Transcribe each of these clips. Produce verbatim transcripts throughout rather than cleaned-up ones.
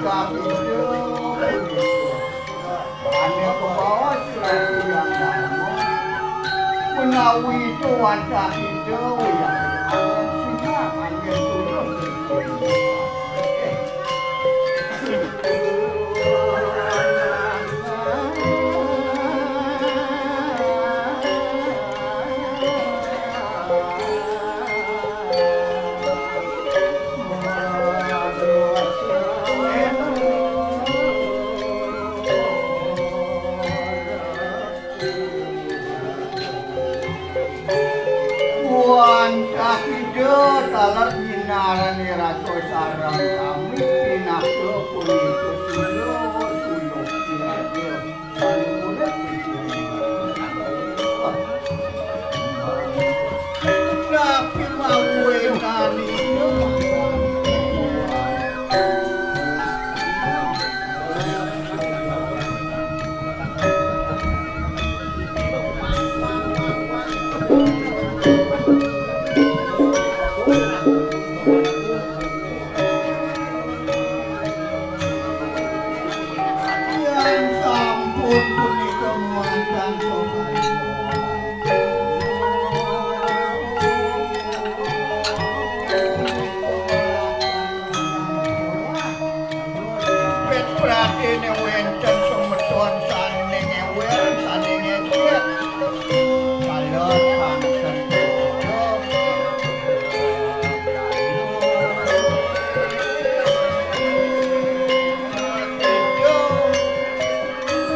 Tapi itu, ane kebawa sira Hyang Dharma. Menawi itu wantah itu, ya, silakan, ya, tulus. Wantah Ida taler nyinarani rasa sareng sami pinaka punika suluh-suluh iraga. Tapi mawenani Yang sampun punika muatan sopan. Wit pratine wenten semeton sane ngewer, sane ngecek. Kala tangsen.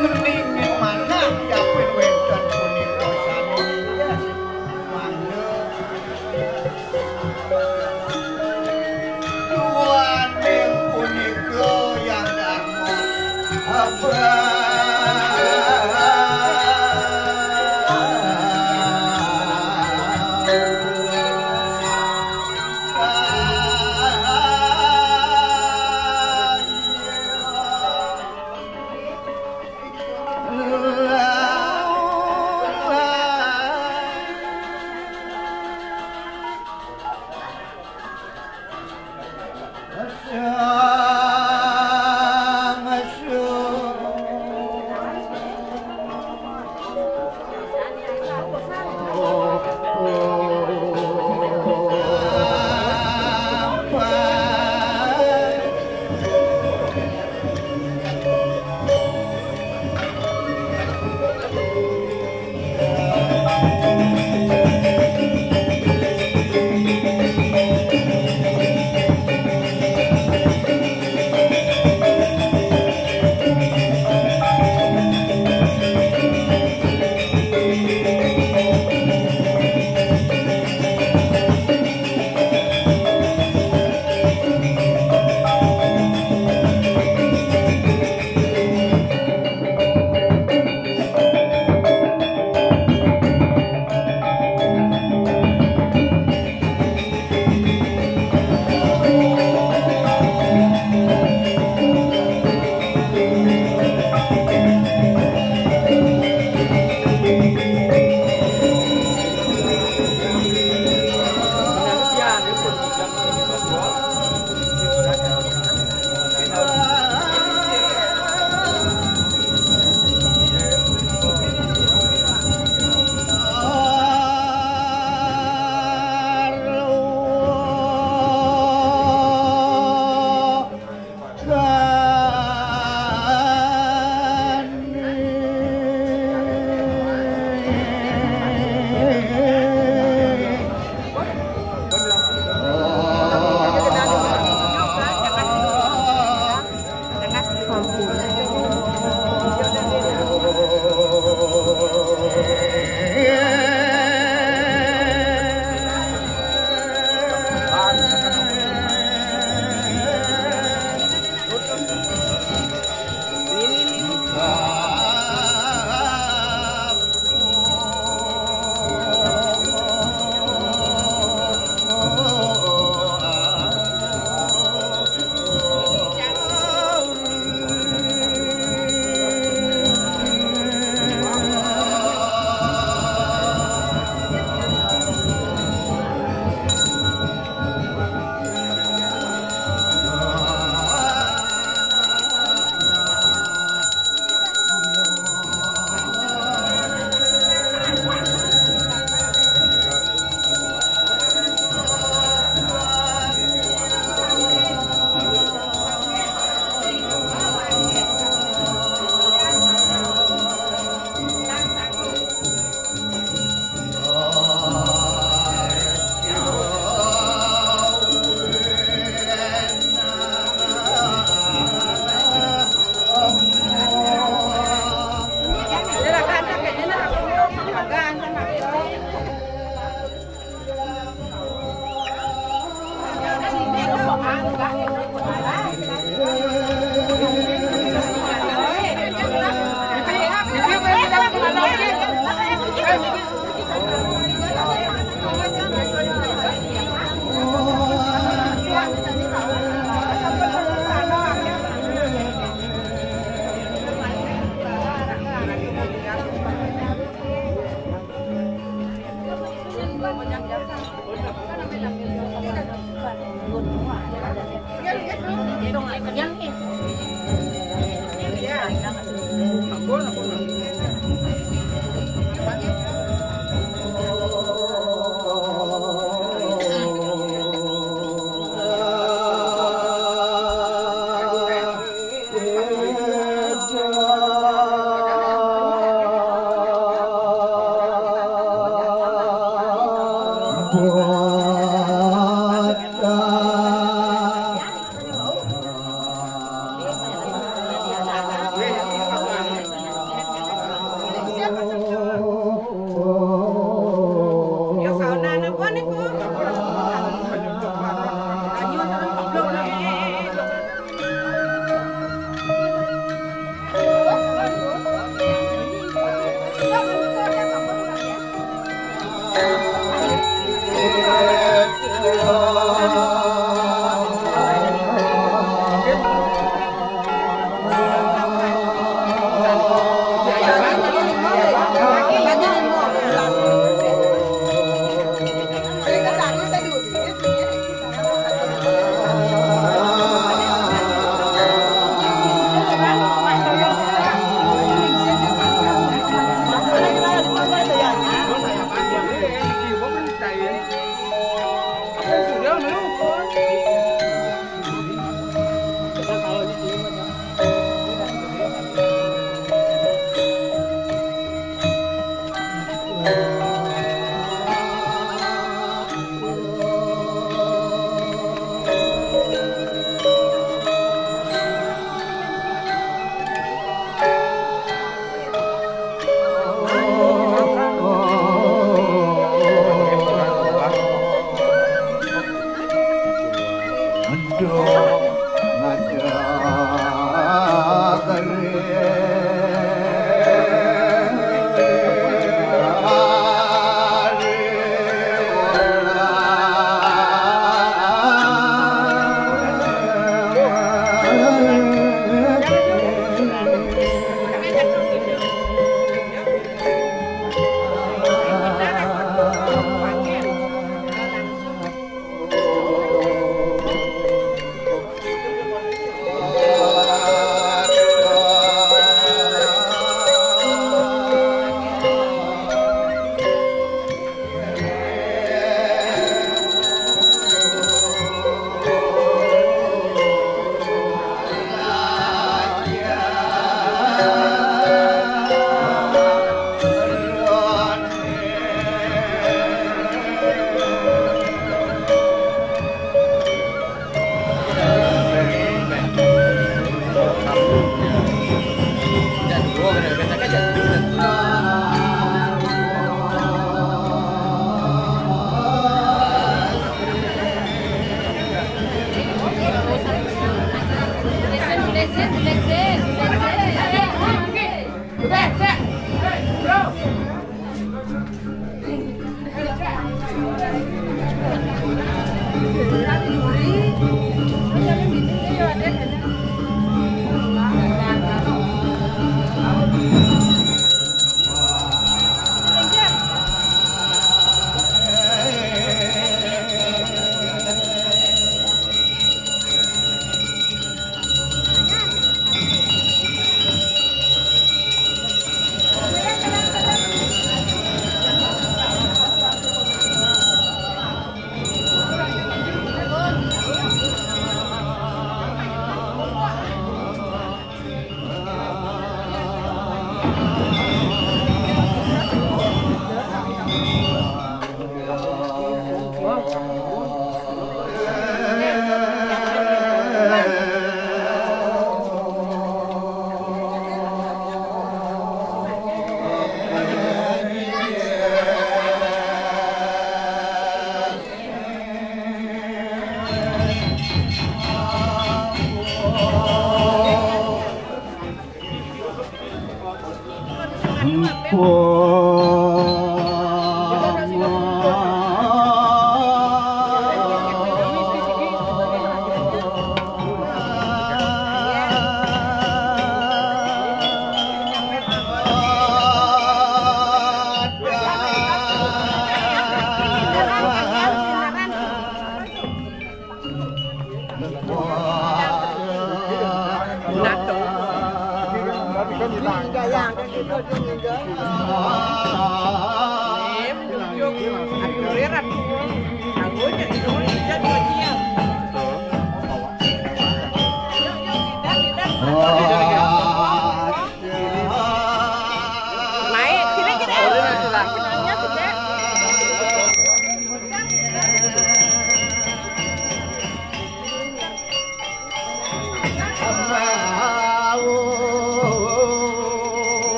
Mending manah yapin wenten punika sane. Mangga. Duaning punika yang dharma. Abah.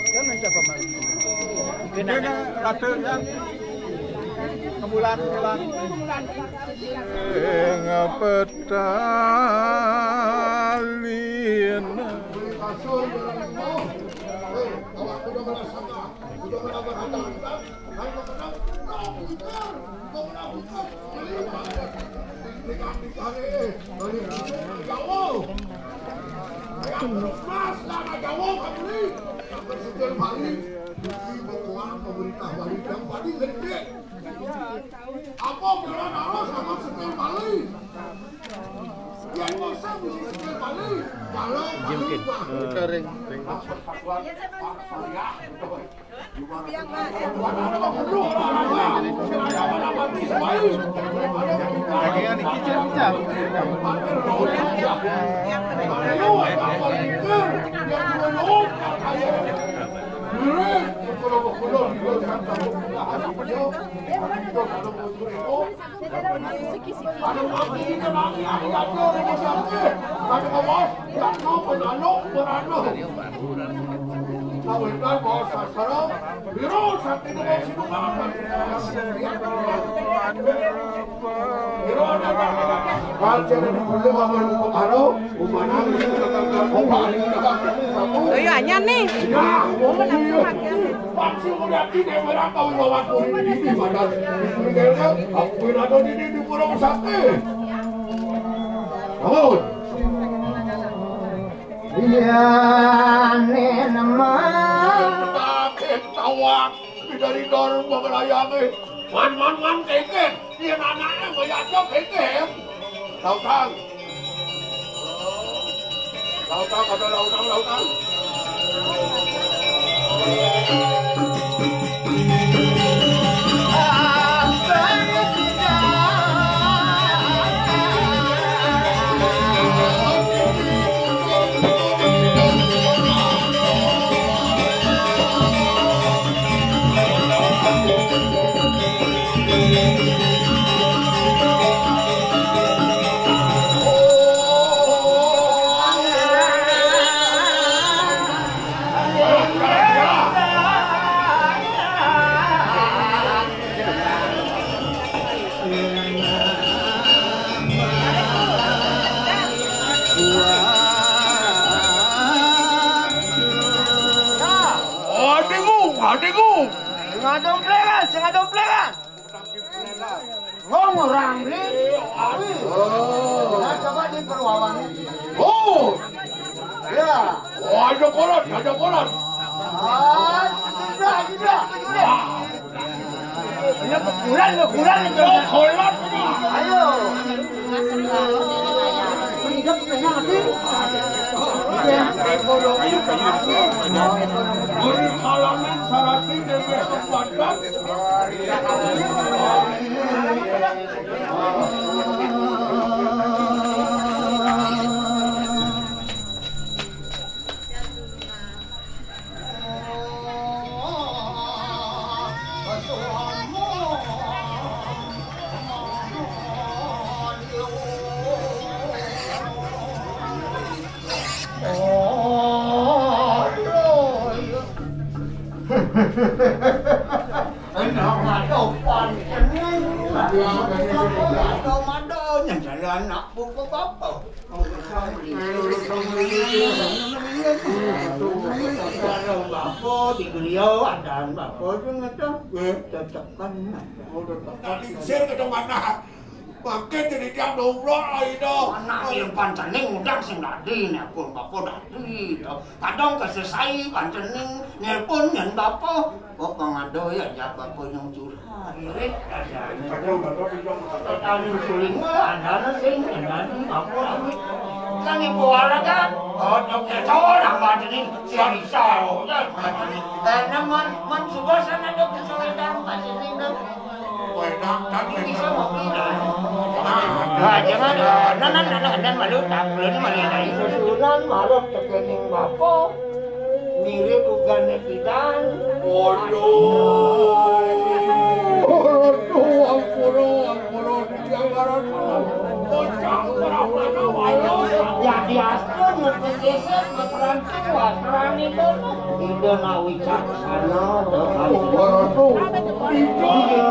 Jangan coba malu. Kena rata ya. Kebulan, kebulan. Ing petalin. Apa kira harus sama setel Bali? Yang bisa musik setel Bali? Kalau Bali, wah. Ring, ring. Tuyuannya nih. Bangun. Iya, nih, nemah. Kaget tawak, dari dor pemelayange. Man, man, man, kengken. Yen anake mayat yo kengken. Lautang. Lautang, ada lautang, lautang. Adikku, adikku. Sing adomplengan, sing adomplengan. Ngomong orang ni. Nah, coba di perwawangan. Oh. Ya. Oh, ada kolot, ada kolot. Ah, tidak, tidak. Ini pukulan, pukulan itu. Oh, kolot ini. Ayo. Ini dia pukulannya mati. Ini halaman sarati dan besok padat. Enak mado pantening. Mado-mado nyen jalan anak buku bapak. Bapak di beliau ada bapak itu ngetok. Tetep kan. Udah tak sir ke mana? Mangke jadi tiang domplok ae to. Anak yang pancening udah sing dadi, nek pun bapak dadi to. Kadang kesesai pancening nelpon nyen bapak. Kok pangado ya, ya bapak yang curhat. Irit aja. Tadi suling ada sing dadi bapak. Kan ibu olahraga. Oh, oke, coba nang pancening. Siap, siap. Eh, nemen, men subuh sana ada kesulitan pancening to. Nah, jangan, eh, nan, nan, nan, nan, malu, tak, belum malu, nah, itu. Susunan marep tekening bapa, mirip ugane pidan. Waduh. Waduh, ampura, ampura, dianggaran bocah ora mana wae. Ya, diastu, ngerti gesek, ngerti Ida na wicaksana, waduh. Iya.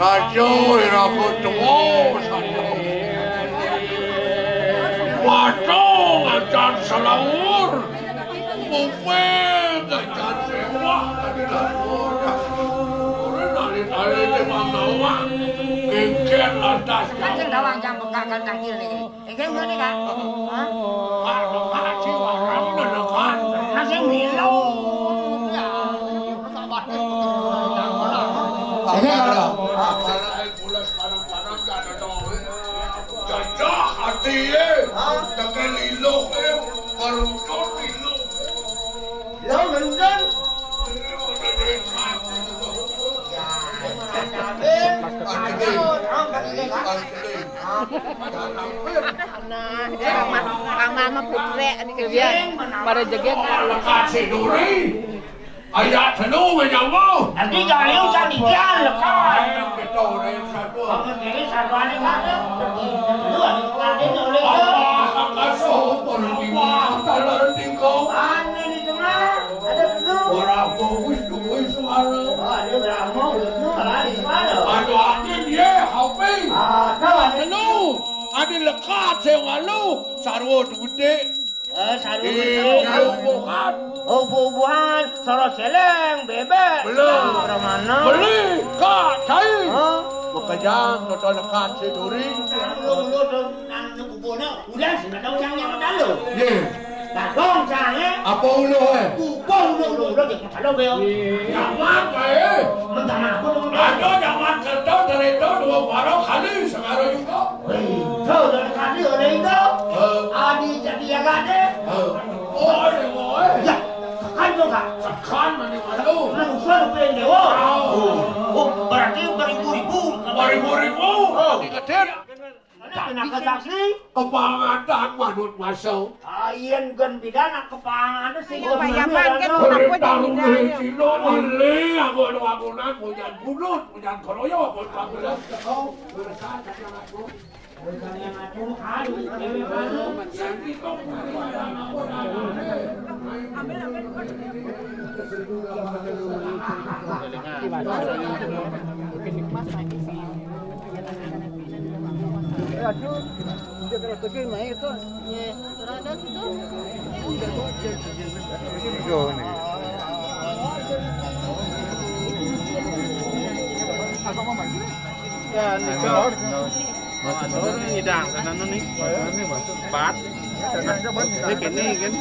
Raja Wirabudaya, saja. Waduh, acan selaur. Kuping acan sewah, tadi laur. Ora nali-nali di mamawa. Kengken lantas. Kan sing dawang jam penggagal kaki niki. Iki ngene, Kak. Hah? Pak, Pak Haji Waram lho, Kak. Nah, sing milu. Ya, tak batis. Iki lho. Kepala kula sekarang-sekarang gak ada tahu. Jajah hati, eh. Hah? Tekan lilo, eh. Kerucut lilo. Lho, ngenten. Nah, dia mama, mama putrek ni kerja. Pada jegek. Lekat si Duri. Ayat telu menyambung. Nanti kali ucap ikan lekat. Kita orang yang satu. Kamu diri satu anak ada. Dua, nanti oleh. Apa kasuh pun lima. Kalau tinggal. Ane di tengah. Ada penuh. Ora apa wis duwe suara. Oh, ada berapa? Ada suara. Ada angin ye, hape. Ah, kawan. Telu. Ada lekat sing walu. Sarwa dudik. Eh, sarwa dudik. Bubuhan. Oh, bubuhan. Soro seleng, bebek. Belum. Ora mana? Beli, Kak, cai. Hah? Bekejang, lekat sing duri. Sarwa mulut nang bubune. Udah, sing tahu yang yang tahu. Ye. Dadong sange. Apa uluh, eh? Kukuh uluh, uluh, uluh, ya, kepala, bel. Jaman bae. Mentang aku. Ada jaman kereta, kereta, dua para kali, segala juga. Wih, tuh, dari kali, oleh itu. Eh. Adi jadi ya, gak ada. Eh. Oh, ada, oh, eh. Ya, tekan tuh, Kak. Tekan, mana, mana, tuh? Langsung pengen dewa. Oh. Oh, berarti beribu-ribu. Beribu-ribu. Oh. Diketin. Kenapa saksi? Kepangan manut masa. Ah, yen gen pidana kepangan sing. Ayo, Pak Yaman, kan. Urip taun iki lho, mele aku anu-anunan, pujan bunut, pujan kroyo, pujan panggulan. Aduh, dia kalau tegel main itu. Iya, terus ada situ. Iya, ini. Ya, ini. Nah, ini, Mas. Mas, ini nyidang, kan anu nih. Ini masuk. Empat. Ini gini, kan.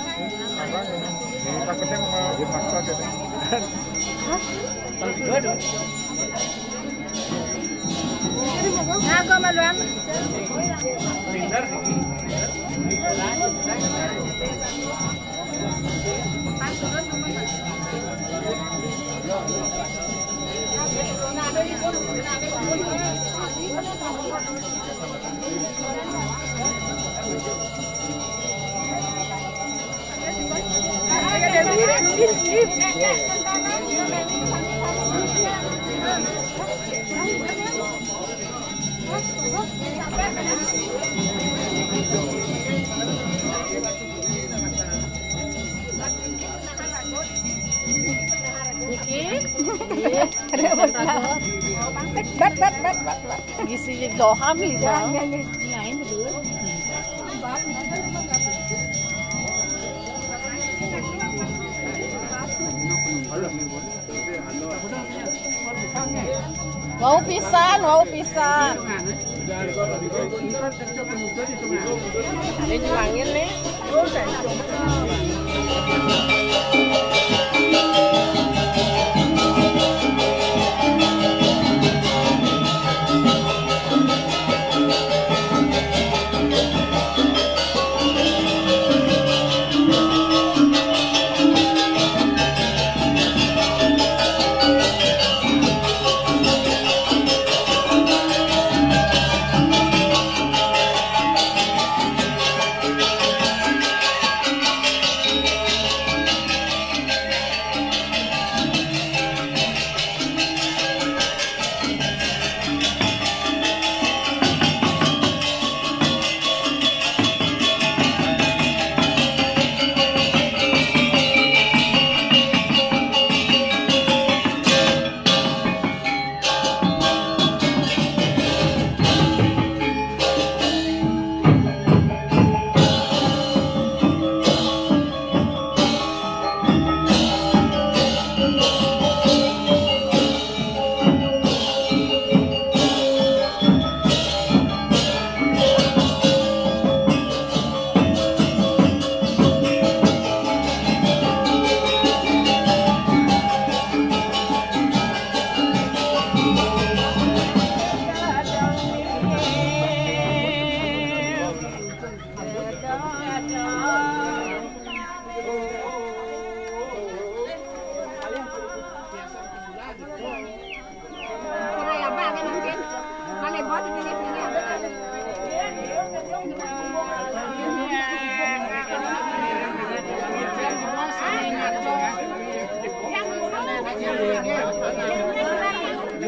Ini takutnya mau dipaksa, gitu. Hah? Kalau tiga dong. Nah, aku maluan. Niki? Iya. Bat, bat, bat, bat, bat. Ngisi doham, ya. Ya, ya, ya. Lain berdua. Wau pisan, wau pisan. Ini manggil nih.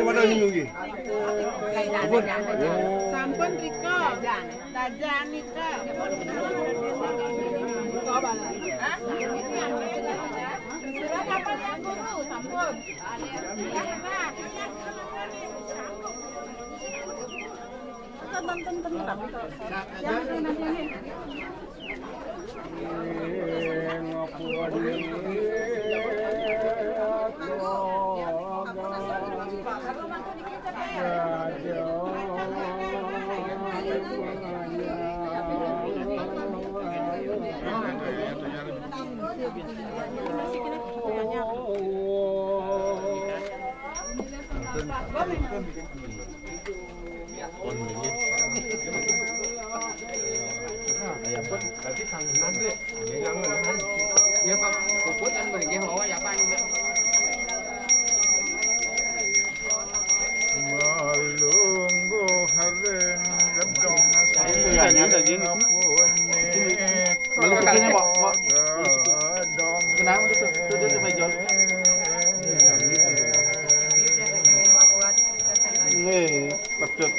Mana ni nggih? Sampun rika. Dajan nika. Hah? Surat apa yang guru? Sampun. Nah. Ya, Pak, puput kan beri hawa ya, Pak. Malungguh ring gedong. Iya, nyata gini. Malu segini, Pak. Pak. Kenapa tuh? Tuh, tuh, tuh, Pak Jon. Nih, pecut.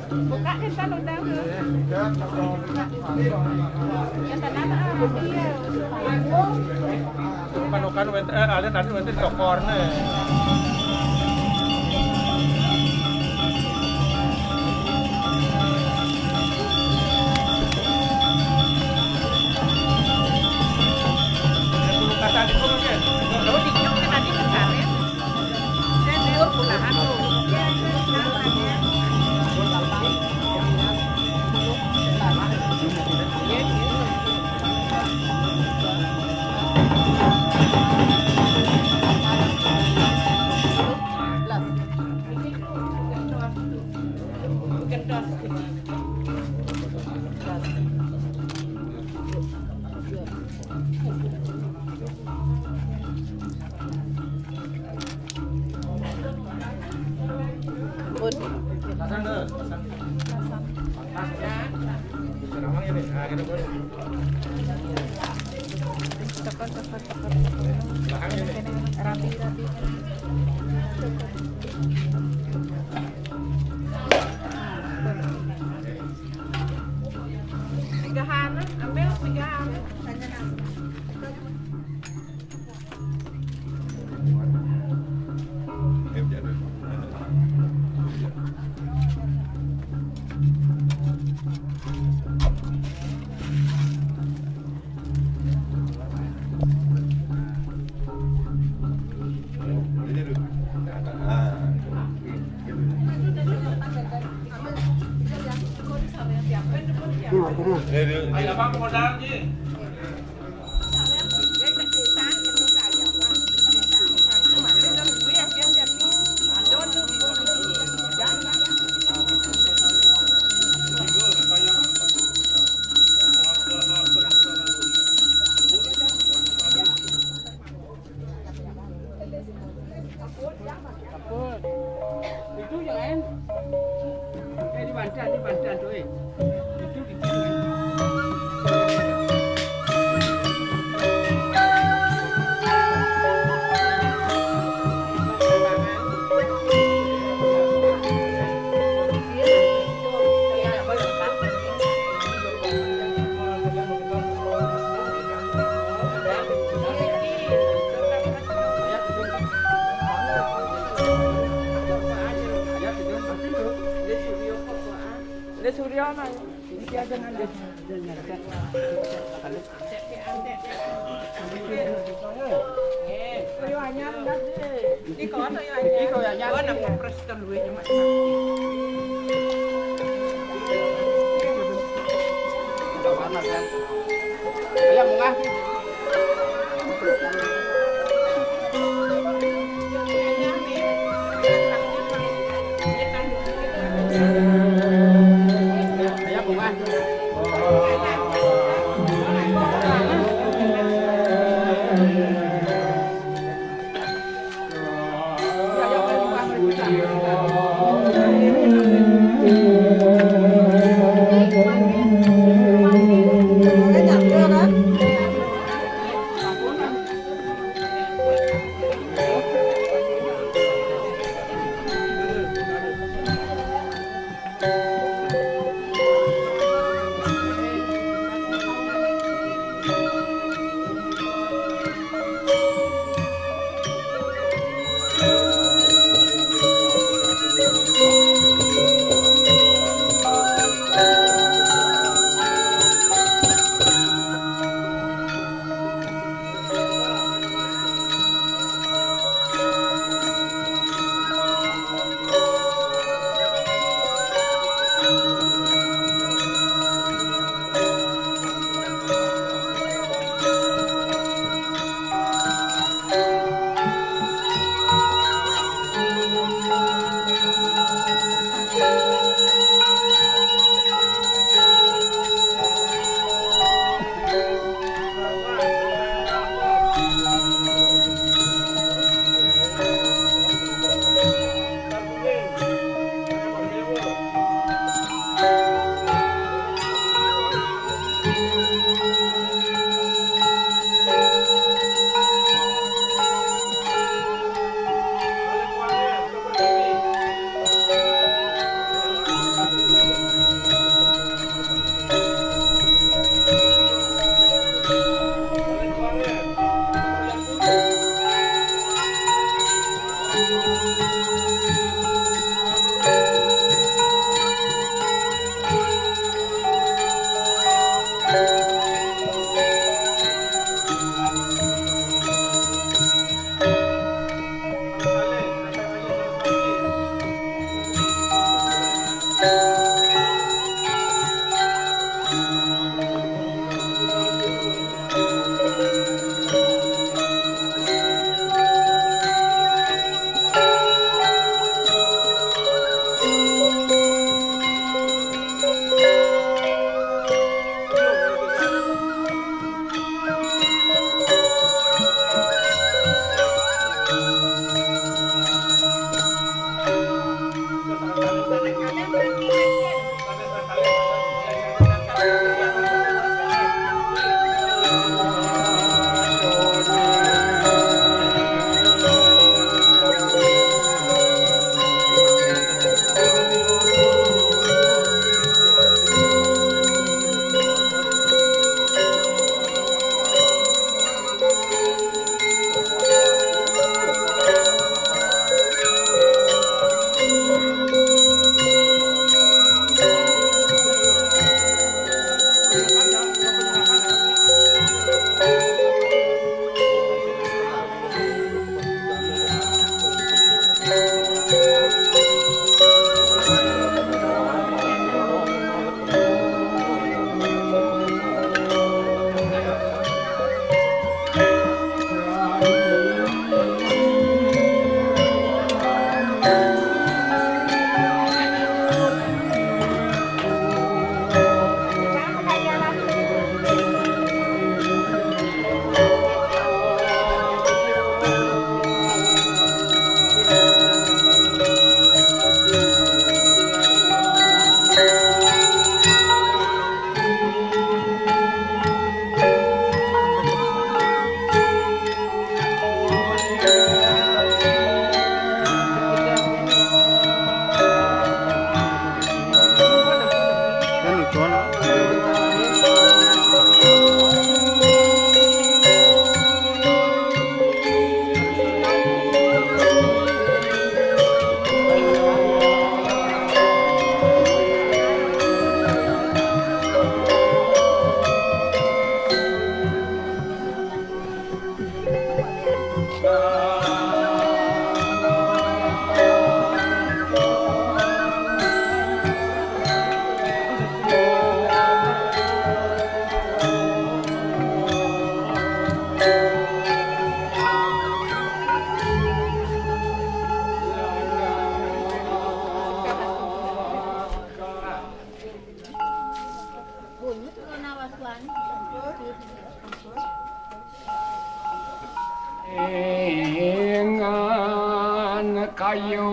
Buka kan udah. Yang tenang, ah, iya. Panukan wenten, eh, alin alin wenten cokorne. Rapi, rapi. Tiga hana, ambil tiga hana. Ayo, Bang, modal, Ji. Itu yang lain. Eh, di bantal, di bantal tu, eh. Itu, itu. Ada Surya, Mang. Ini dia dengan dia. Ayo, anyar, dah. Ini kau atau yang anyar? Ini kau yang anyar. Oh, nak kompres terlebih, Mak. Udah panas, kan? Ayo, munggah. Dengan kayu.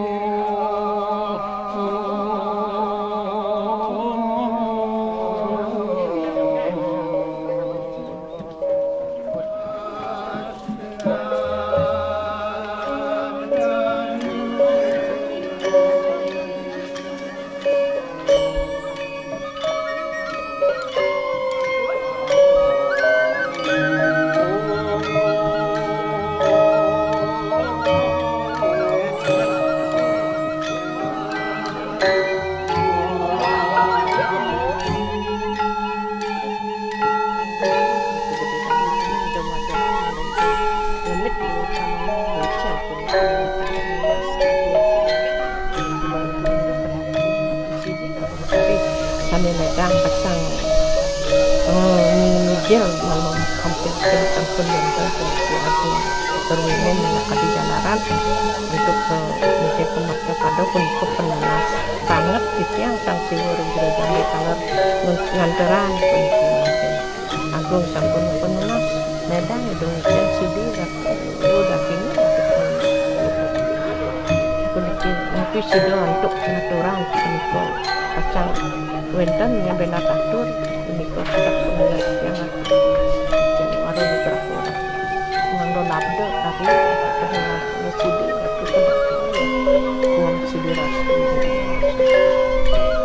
Kami medang pacang, eh, mijil malam hampir jam sampun yang terjadi aku berwimin yang di jalaran untuk, eh, mijil pemakna pada pun penunas banget gitu yang sang siwur gereja di taler nganteran pun itu. Agung sampun penunas, medang dong sidi, udah kini puniki, mungkin sida antuk ngaturan punika pacang wénten nyambelat atur punika sudah penunas yang warung berapa orang mangga labda tadi penunas sidi ratu sudah sidi ratu.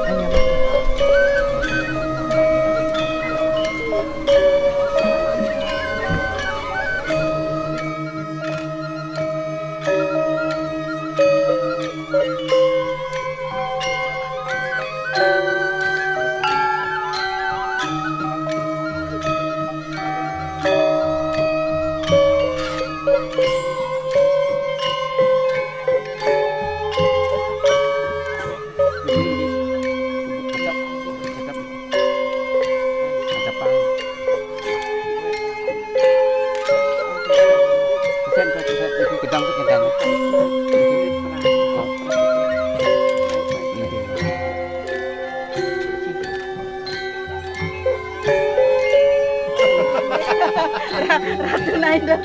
Hanya Ratu lain dah.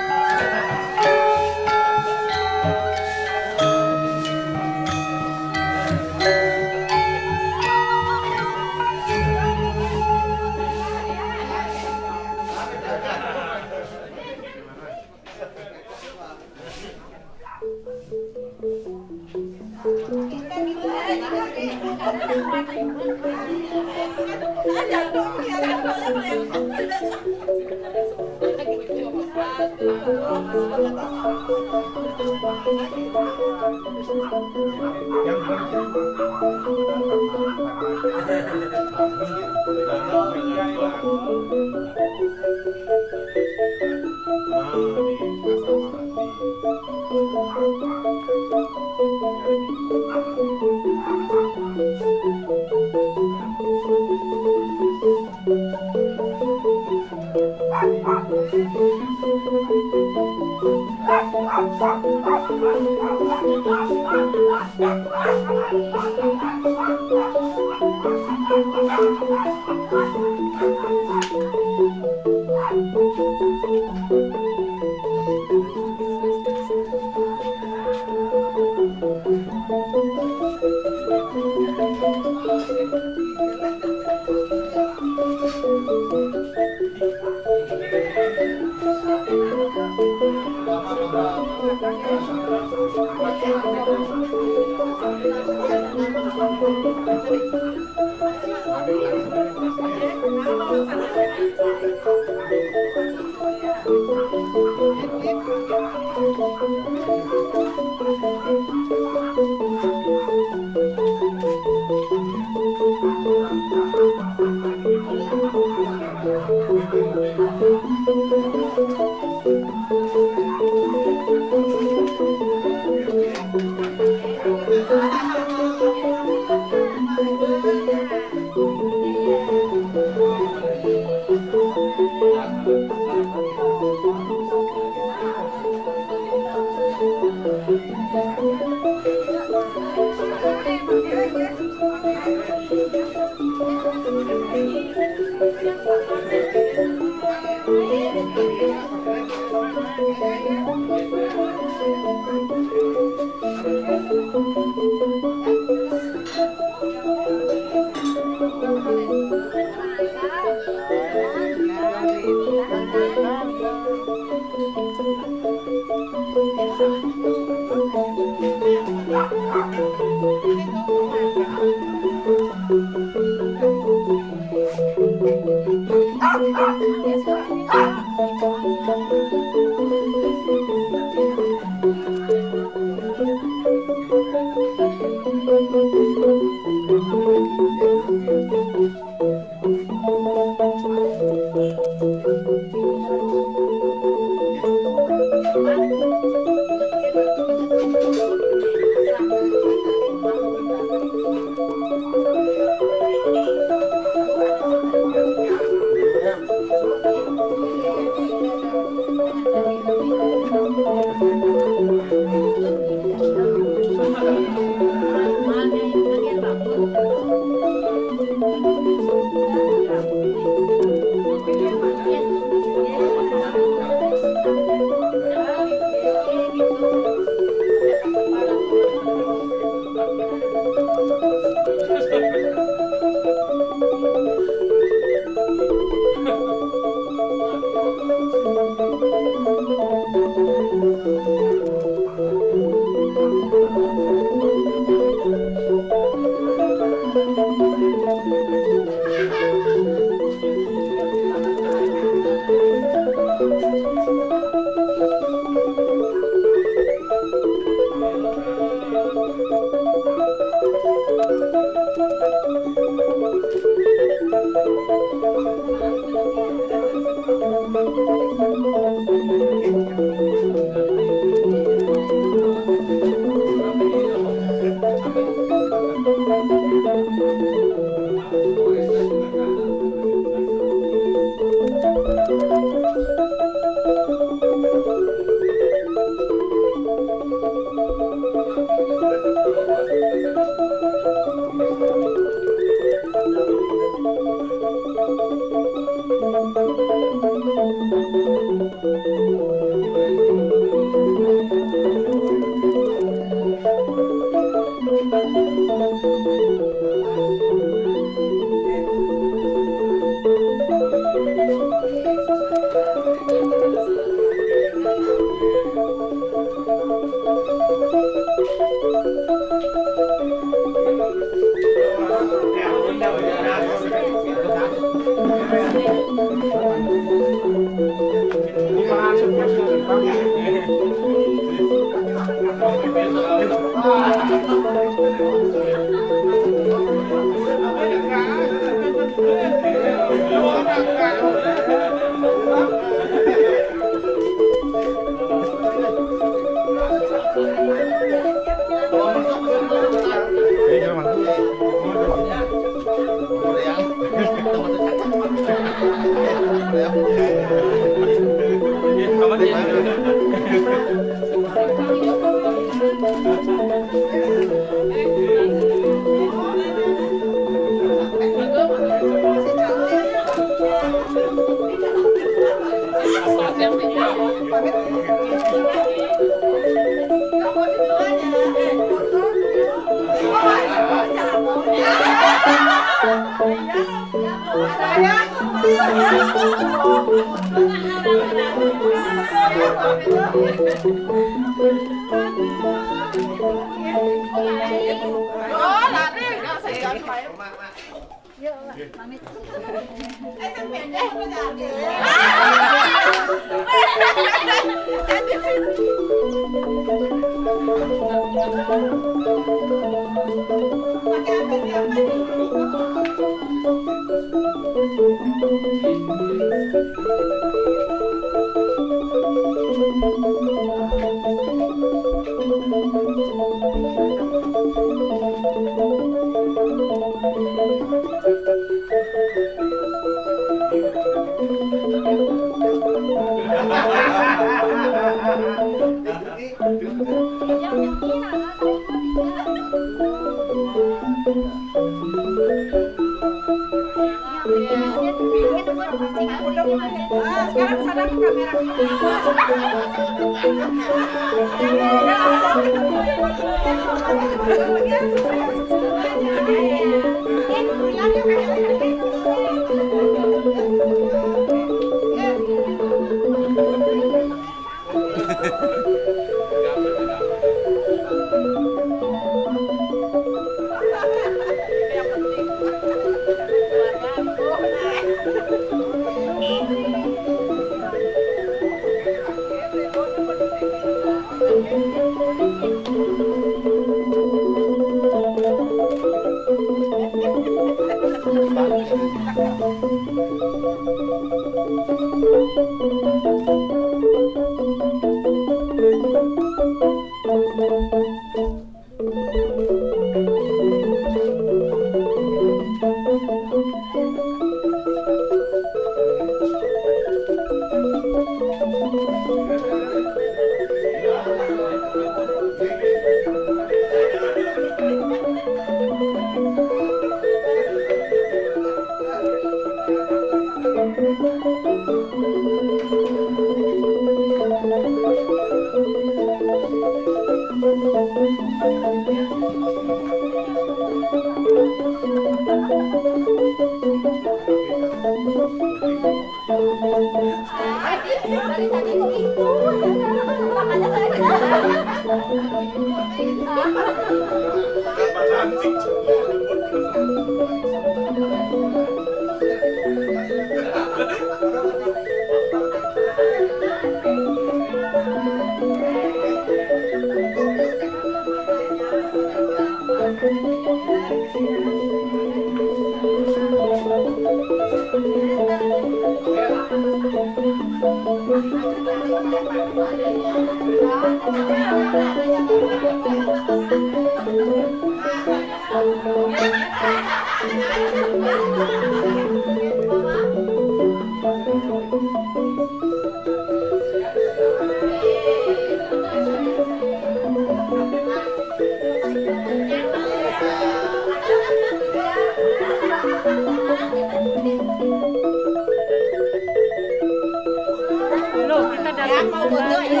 Loh, kita dari mau foto ya.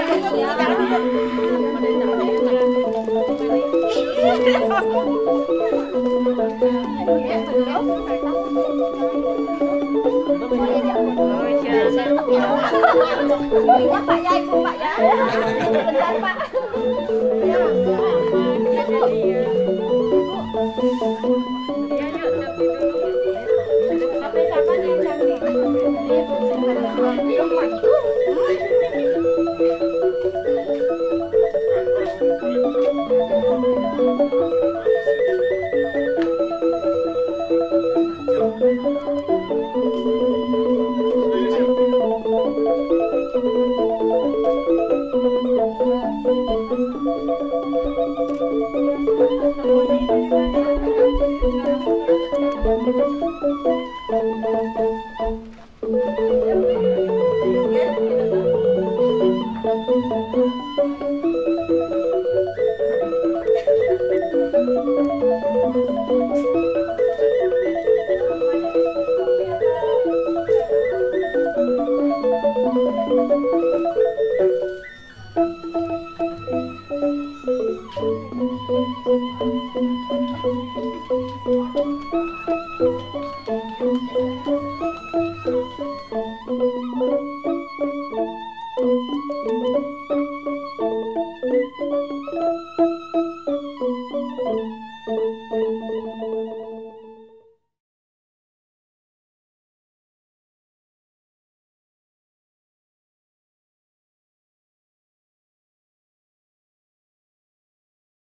Pak ya, Ibu, Pak ya. Bentar, Pak.